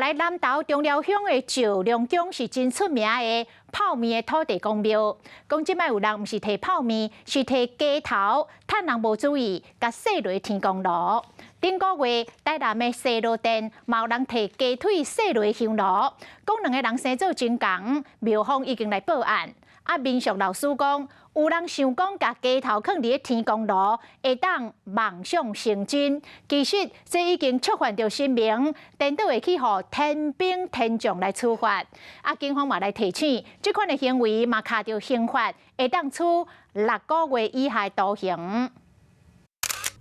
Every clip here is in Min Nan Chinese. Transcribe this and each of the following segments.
來南投中寮鄉的石龍宮是真出名的泡麵的土地公廟。講這擺有人毋是提泡麵，是提雞頭，趁人無注意，共穡落天公爐。頂個月台南的西螺殿，嘛有人提雞腿穡落香爐，講兩个人生做真仝，廟方已經來報案。啊，民俗老師講，有人想講共雞頭囥佇咧天公爐，會當夢想成真。其實這已經觸犯著神明，顛倒會去予天兵天將來處罰。啊，警方嘛來提醒，這款的行為嘛卡著刑法，會當處6個月以下徒刑。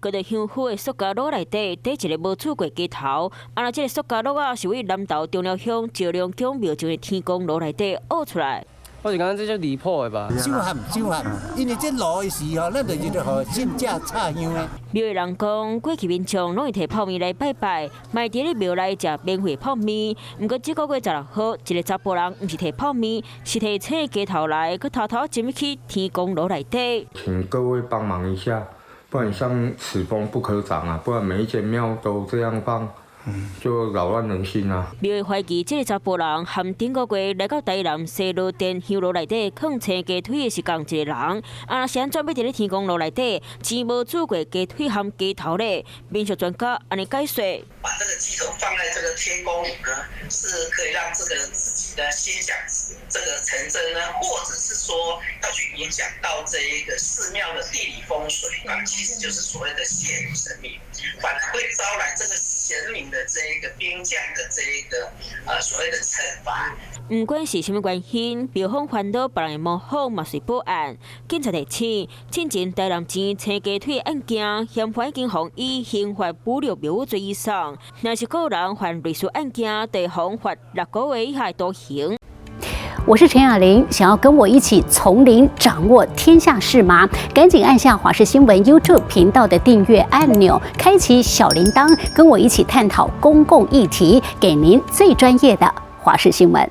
閣佇香火的塑膠爐內底，佇一个無煮過雞頭。啊，若這个塑膠爐仔是位南投中寮鄉石龍宮廟前的天公爐內底挖出來。我是感覺這足離譜的吧？傷譀傷譀，因為這爐的時候，咱就是予信者插香的。廟的人講，過去民眾攏會提泡麵來拜拜，嘛會佇咧廟內食免費泡麵。毋過這個月16號，一个查埔人毋是提泡麵，是提青雞頭來，閣偷偷浸去天公爐內底。請各位幫忙一下，不然像此風不可長啊！不然每一間廟都這樣放，就擾亂人心啊！廟會懷疑這个查埔人和頂個月來到台南西螺殿香爐內底囥青雞腿的是仝一个人，啊，是按怎欲佇咧天公爐內底煎無煮過雞腿含雞頭咧？民俗專家按呢解說：把這個雞頭放在這個天公爐呢，是可以讓這個自己的心想這個成真呢，或者是說要去影響到這一個寺廟的地理風水啊，其實就是所謂的褻瀆神明，反而會招來這個神明的這一個兵將的這一個所謂的懲罰。毋管是啥物原因，廟方煩惱別人的模仿嘛是報案。警察提醒，進前台南煎青雞腿案件，嫌犯已經予以刑法侮辱廟宇罪以上，若是閣有人犯類似案件，會予罰6個月以下徒刑。我是陳雅玲，想要跟我一起從零掌握天下事嗎？趕緊按下華視新聞 YouTube 頻道的訂閱按鈕，開啟小鈴鐺，跟我一起探討公共議題，給您最專業的華視新聞。